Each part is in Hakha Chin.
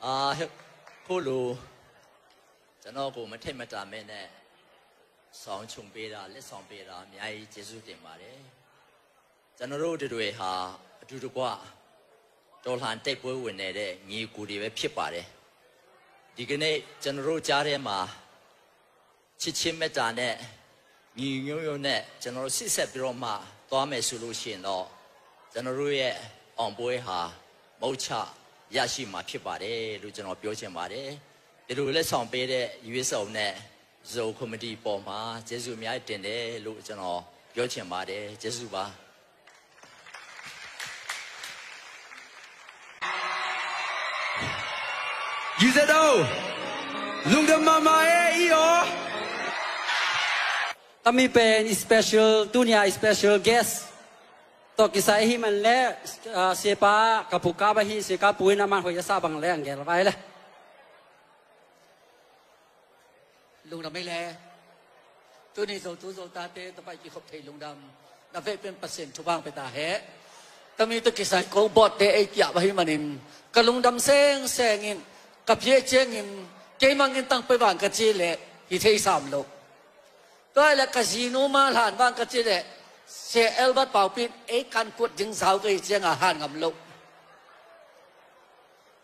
အာခုလိုကျွန်တော်ကိုမထိတ်မတာမဲနဲ့ဆောင်းချုံပေးတာလက်ဆောင်ပေးတာအများကြီးကျေးဇူးတင်ပါတယ်ကျွန်တော်တို့တွေဟာအတူတကွတော်လှန်တိုက်ပွဲဝင်နေတဲ့ညီကိုတွေပဲဖြစ်ပါတယ်ဒီကနေ့ကျွန်တော်တို့ကြားထဲမှာချစ်ချင်းမေတ္တာနဲ့ညီညွတ်ညွတ်နဲ့ကျွန်တော်တို့ဆစ်ဆက်ပြီးတော့မှသွားမယ်ဆိုလို့ရှိရင်တော့ကျွန်တော်တို့ရဲ့အောင်ပွဲဟာမုတ်ချရရှိမှာဖြစ်ပါတယ်လို့ကျွန်တော်ပြောချင်ပါတယ်ဒီလိုလက်ဆောင်ပေးတဲ့ရွေးဆောင်နဲ့ဇိုကော်မတီပေါ်မှာကျေးဇူးအများကြီးတင်တယ်လို့ကျွန်တော်ပြောချင်ပါတယ်ကျေးဇူးပါ ယူဇတော့လုံဒမမအေးယော Kami pen special tunya special guest to kisai hi man le se pa kapuka ba hi se ka pui na man hoya sa bang le ang gel vai le လုံဒမိလဲသူနေစုံသူစုံတာတဲ့တပိုက်ကြီးခုတ်ထိလုံဒမ်နဖဲเป็นเปอร์เซ็นต์ทุบางไปตาแฮตมีตะกิสายโกบอดเตไอเกียบให้มันอินกะลุงดำเซงเซงอินกะเพียเจงอินเกมังอินตั้งไปบางกะจีเลฮิเทสามโลตัวละคาสิโนมาหลานบางกะจีเลเซเอลบัดเป่าปินเอกันกดจิงสาวกะเจียงอาหารงำโล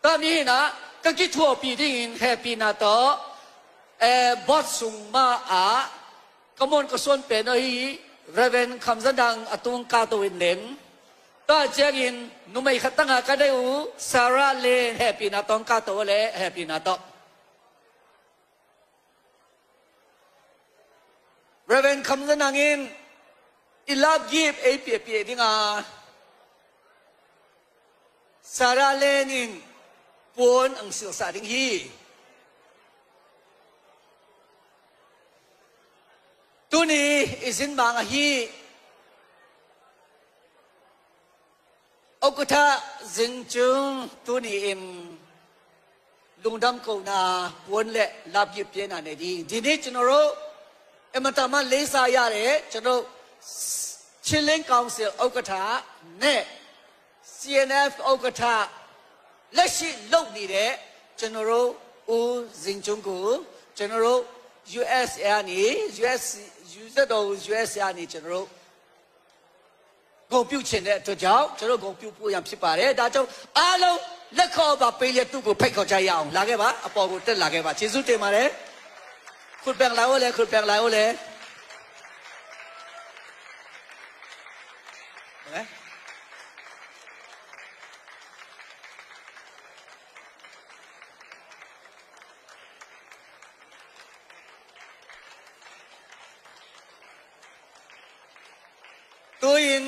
ตอนนี้นะกะกิทั่วปีที่อินแฮปีนาโตเอบอดสุงมาอากะมอนกะส่วนเป็นไอเรเวนคำสันดังอตุงกาตัวอินเลน ตาเจียงอินนุไม่ขัดตั้งกันได้อูซาร่าเลนแฮปปี้นาตองกาตัวเลแฮปปี้นาตอเรเวนคำสันนังอินอิลาบกีบเอเปียเปียดิงาซาร่าเลนินปวนอังสิลสาดิงฮีตัวนี้อิสินบางฮี ဥက္ကဋ္ဌဇင်ကျုံတူနီအင်လုံဒမ်ကောနာပွန်လက်လာပြပြနာနေဒီဒီနေ့ကျွန်တော်တို့အမတမလေးစားရတယ်ကျွန်တော်ချင်းလင်းကောင်စီဥက္ကဋ္ဌနဲ့ CNF ဥက္ကဋ္ဌလက်ရှိလုပ်နေတဲ့ကျွန်တော်တို့ဦးဇင်ကျုံကိုကျွန်တော်တို့ USA နေ US ယူဇတော် USA နေကျွန်တော်တို့ ဂုံပြုတ်ချင်တဲ့အတွက်ကြောင့်ကျွန်တော်ဂုံပြုတ်ဖို့ရန်ဖြစ်ပါတယ်ဒါကြောင့်အားလုံးလက်ခေါ်ပါပေးရသူ့ကိုဖိတ်ခေါ်ကြရအောင်လာခဲ့ပါအပေါ်ကိုတက်လာခဲ့ပါကျေးဇူးတင်ပါတယ်ခုပန်လာဦးလေခုပန်လာဦးလေတူရင်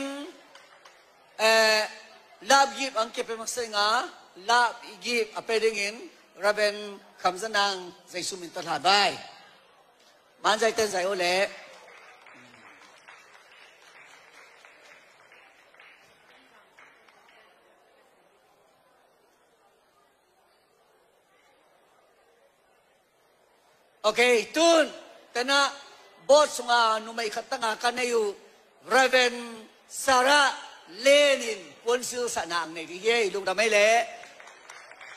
Lab gip ang kipimaksinga, lab igip apedingin, raben kamsanang zay sumintal habay. Manzay ten zay ule. Okay, tun, tana, bot nga numay katanga kanayo, Reverend Sarah Lenin ပွန်စီဆနာနေရေလုံတမဲလေ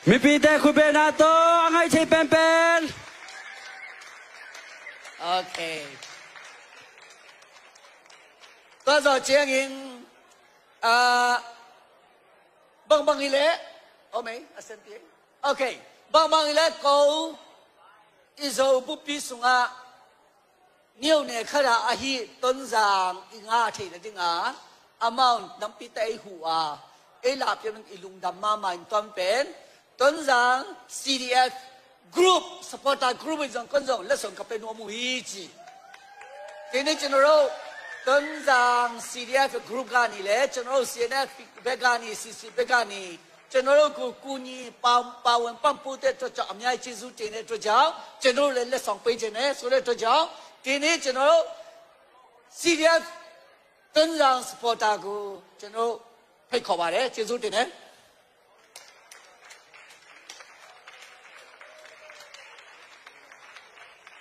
မိပီတဲ့ခုပဲနာတော့အငိုက်ချိပန်ပန် Okay တော့ဆိုချင်းရင်အာဘန်ဘန်ီလေအိုမေအစန်တီ Okay ဘန်ဘန်ီလေကိုအဇောပုပိဆုငါမြို့နယ်ခရာအဟိတွန်ဇางအငါထေတဲ့ငါ amount ng pitay hua e lap yung ilung damama in pen tonzang CDF group supporter group 一种观众လက်ဆောင်ကပဲနိုမူဟီချီဒီနေ့ကျွန်တော်တို့တွန်ဆောင် CDF group ကနေလေကျွန်တော်တို့ CNF ဘက်ကနေ CC ဘက်ကနေကျွန်တော်တို့ကိုကူညီပါပါဝင်ပံ့ပိုးတဲ့အတွက်ကြောင့်အများကြီးကျေးဇူးတင်တဲ့အတွက်ကြောင့်ကျွန်တော်တို့လည်းလက်ဆောင်ပေးခြင်းနဲ့ဆိုတဲ့အတွက်ကြောင့်ဒီနေ့ကျွန်တော်တို့ CDF တွန်ဆောင် supporter ကိုကျွန်တော်ဖိတ်ခေါ်ပါတယ်ကျေးဇူးတင်တယ်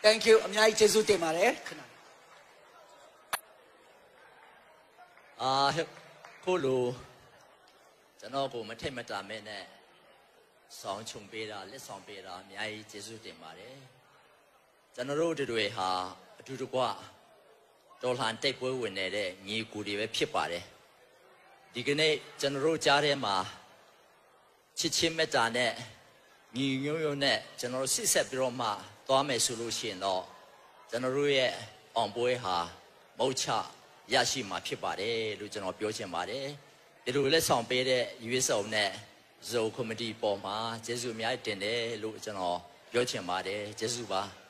Thank you အများကြီးကျေးဇူးတင်ပါတယ်ခဏ အာခုလိုကျွန်တော်ကိုမထိတ်မတာမဲနဲ့ ဆောင်းချုံပေးတာလက်ဆောင်ပေးတာအများကြီးကျေးဇူးတင်ပါတယ်ကျွန်တော်တို့တွေဟာအတူတကွတော်လှန်တိုက်ပွဲဝင်နေတဲ့ညီကိုတွေပဲဖြစ်ပါတယ်ဒီကနေ့ကျွန်တော်တို့ကြားထဲမှာချစ်ချင်းမေတ္တာနဲ့ညီညွတ်ညွတ်နဲ့ကျွန်တော်တို့စစ်ဆက်ပြီးတော့မှသွားမယ်ဆိုလို့ရှိရင်တော့ကျွန်တော်တို့ရဲ့အောင်ပွဲဟာမုတ်ချရရှိမှာဖြစ်ပါတယ်လို့ကျွန်တော်ပြောချင်ပါတယ်ဒီလိုလက်ဆောင်ပေးတဲ့ရွေးဆောင်နဲ့ဇိုကော်မတီပေါ်မှာကျေးဇူးအများကြီးတင်တယ်လို့ကျွန်တော်ပြောချင်ပါတယ်ကျေးဇူးပါ။